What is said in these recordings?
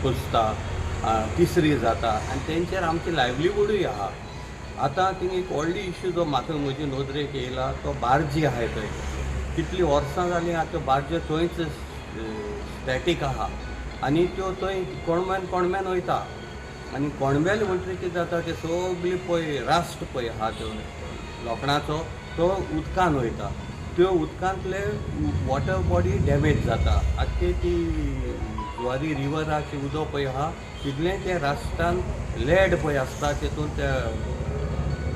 कुसता, तिसरी जाता आनी तेंचेर आमची लायवलीवूडूय आहा. आतां थिंग एक व्हडली इश्यू जो म्हाका म्हजी नदरेक येयला तो बार्जी आहाय थंय. कितलीं वर्सां जालीं आतां त्यो बार्ज्यो थंयच स्टॅटीक आहा आनी त्यो थंय कोणम्यान कोणम्यान वयता आनी कोणबेल म्हणटकीर कितें जाता, ते सगळी पळय रास्ट पळय आहा त्यो लोखणाचो तो उदकान वयता, त्यो उदकांतले वॉटर बॉडी डॅमेज जाता. आख्खी ती जुवारी रिवराचें उदक पळय आहा तितलें तें रास्टान लेड पळय आसता, तेतून त्या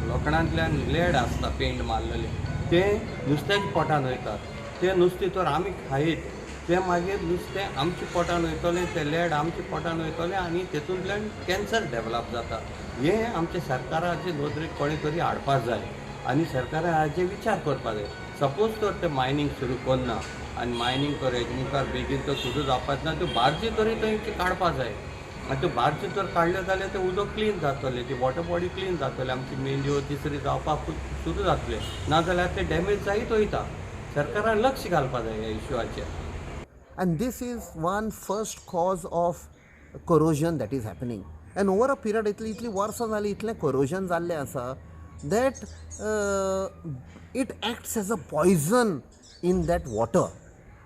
लोखणांतल्यान लेड आसता पेंट मारलेलें, तें नुस्त्याच्या पोटान वयता. तें नुस्तें तर आमी खायत तें मागीर नुस्तें आमच्या पोटान वयतलें, तें लेड आमच्या पोटान वयतलें आनी तेतूंतल्यान कॅन्सर डेवलप जाता. हें आमच्या सरकाराचे नदरेक कोणें तरी हाडपा जाय आनी सरकारान हाजेर विचार करपा जाय. सपोज तर तें मायनींग सुरू करना आनी मायनींग तर हेजे मुखार बेगीन तर सुरू जावपाच ना, त्यो बार्जी तरी थंय काडपा जाय. आनी त्यो बार्जी तर काडल्यो जाल्यार तें उदक क्लीन जातलें, ती वॉटर बॉडी क्लीन जातली, आमची मेंदयो तिसरी जावपाक सुरू जातलें. नाजाल्यार तें डॅमेज जायत वयता. सरकारान लक्ष घालपा जाय ह्या इश्यूआचेर. And this is one first cause of corrosion that is happening. And over a period इतली इतली वर्सां जालीं इतलें corrosion जाल्लें आसा that it acts as a poison in that water.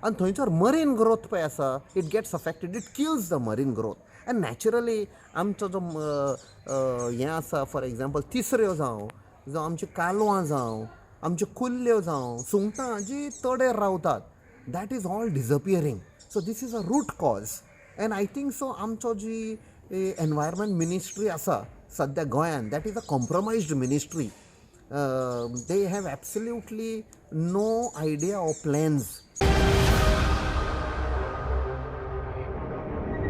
आनी थंयसर मरीन ग्रोथ पळय आसा, it gets affected, it kills the marine growth. And naturally आमचो जो हें आसा, फॉर एग्जाम्पल तिसऱ्यो जावं, जावं आमच्यो कालवां जावं, आमच्यो कुल्ल्यो जावं, सुंगटां जीं तडेर रावतात, that is all disappearing. So this is a root cause. And I think so आमचो जी एनवायरमेंट मिनिस्ट्री आसा सद्या गोंयान, that is a compromised ministry. They have absolutely no idea or plans.